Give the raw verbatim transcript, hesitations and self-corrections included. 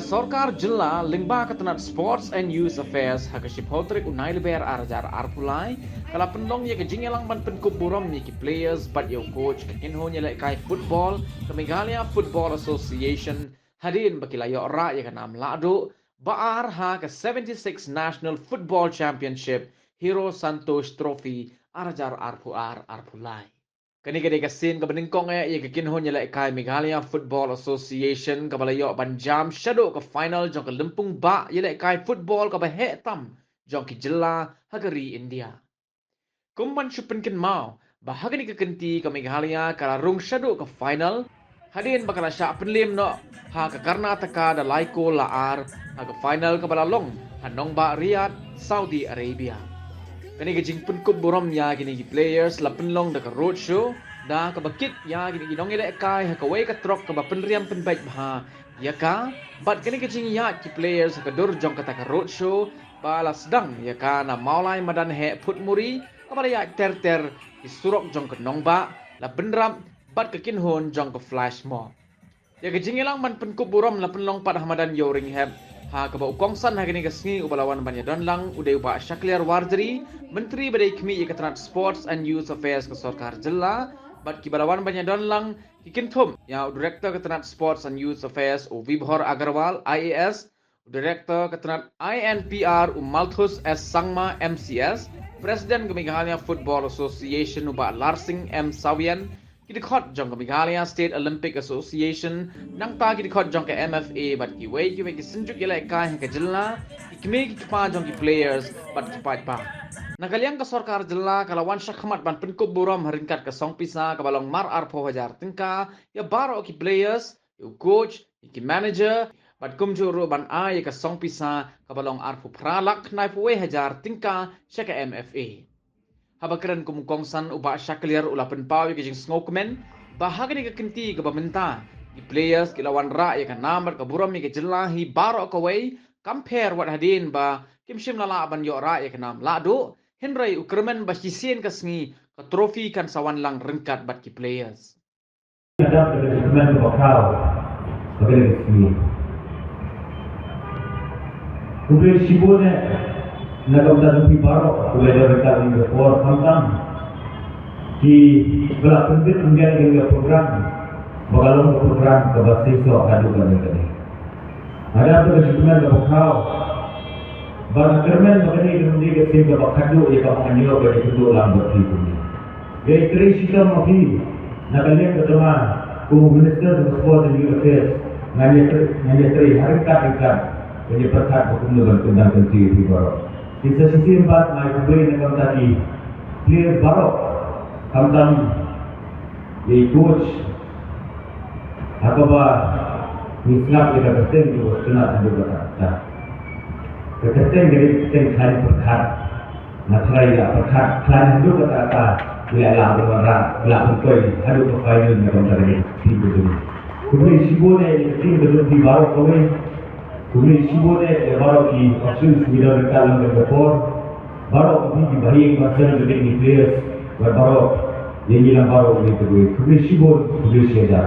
Sorkar Jylla lyngba ka tnat Sports and Youth Affairs ha ka shiphew tarik u Nailyber ar hajar arphew lai ka la pynlong ïa ka jingïalang ban pynkup burom ïa ki players bad ïa u coach ka kynhun ïalehkai football ka Meghalaya Football Association hadien ba ki la ïoh rah ïa ka nam lahduh ba ar ha ka seventy-six National Football Championship Hero Santosh Trophy ar hajar arphew ar arphew lai. Kane ka dei ka sien kaba nyngkong eh ïa ka kynhun ïalehkai Meghalaya Football Association kaba la ïoh ban jam shaduh ka final jong ka lympung bah ïalehkai football kaba heh tam jong ki jylla ha ka ri India. Kum ban shu pynkynmaw ba ha kane ka kynti ka Meghalaya ka la rung shaduh ka final hadien ba ka la shah pynliem noh ha ka Karnataka da lai kol la ar ha ka final kaba la long ha nongbah Riyadh, Saudi Arabia. Kane ka jingpynkup burom ïa kine ki players la pynlong da ka road show da kaba kit ïa kine ki nongïalehkai ha kawei ka trok kaba pynriam pynbeit bha ïa ka bad kane ka jingïaid ki players ha ka dur jong kata ka road show ba la sdang ïa ka na Mawlai Madan Heh Phutmuri kaba la ïaid ter ter ki surok jong ka nongbah la bynrap bad ka kynhun jong ka flash mob. Ïa ka jingïalang ban pynkup burom la pynlong pat ha madan Ïewrynghep ha kaba u kongsan ha kane ka sngi uba la wan ban ïadon lang u dei u Bah Shakliar Warjri, Myntri ba dei khmih ïa ka tnat Sports and Youth Affairs ka Sorkar Jylla, bad kiba la wan ban ïadon lang ki kynthup ïa u Director ka tnat Sports and Youth Affairs u Vibhor Agarwal, I A S, u Director ka tnat I N P R u Malthus S Sangma, M C S, President ka Meghalaya Football Association u Bah Larsing M Sawian, ki dkhot jong ka Meghalaya State Olympic Association, nangta ki dkhot jong ka M F A bad kiwei kiwei ki synjuk ïalehkai ha ka jylla, ki kmie ki kpa jong ki players bad ki paidbah. Na ka liang ka Sorkar Jylla ka la wan shakhmat ban pynkup burom ha ryngkat ka song pisa kaba long mar arphew hajar tyngka ïa baroh ki players, ïa u coach, ïa ki manager bad kumjuh ruh ban ai ïa ka song pisa kaba long arphew phra lak khyndai phew wei hajar tyngka sha ka M F A. Haba kren kum u kongsan u Bah Shakliar u la pynpaw ïa ka jingsngewkmen ba ha kane ka kynti kaba mynta ki players ki la wanrah ïa ka nam bad ka burom ïa ka jylla hi baroh kawei, kam pher wat hadien ba kim shym la lah ban ïoh rah ïa ka nam lahduh, hynrei u kyrmen ba shisien ka sngi ka trophy kan sa wan lang ryngkat bad ki players. Nga dap da ka jingkmen kaba khraw ha kane ka sngi. Khublei shibun eh na ka bynta jong phi baroh kiba la ïadon ryngkat ha kane ka por, khamtam kiba la pynbit pynbiang ïa kane ka program ba ka long ka program kaba seisoh haduh kane kane. Nga dap da ka jingkmen kaba khraw ba nga kyrmen ba kane ka dei ka sien kaba khatduh ïa kaba ngan ïoh ban ïakynduh lang bad phi kumne. Nga ïatrei shitom ma phi na ka liang ka jong nga kum u Minister jong ka Sport and Youth Affairs. Ngan ïatrei, ngan ïatrei ha ryngkat ryngkat ban ïapyrkhat ba kumno ban kyndang kynti ïa phi baroh. Te sa shisien pat nga ai khublei na ka bynta ki players baroh, khamtam ïa i coach, ha kaba ngi sngap ïa ka kyrteng jong u Stunat haduh katta katta. Ka kyrteng ka dei ka kyrteng khlaiñ pyrkhat. Nga tharai la pyrkhat khlaiñ haduh katta katta, ngi la lah ban wanrah, ngi la pynpoi haduh ka final na ka bynta ka team ka jong ngi. Khublei shibun eh ïa ka team ka jong phi baroh kawei. Khublei shibun eh ïa baroh ki officials kiba don ryngkat lang ha kane ka por. Baroh ki, ki bahaïing basan jong ki players bad baroh ïa ngi lang baroh, khublei, khublei. Khublei shibun, khublei shihajar.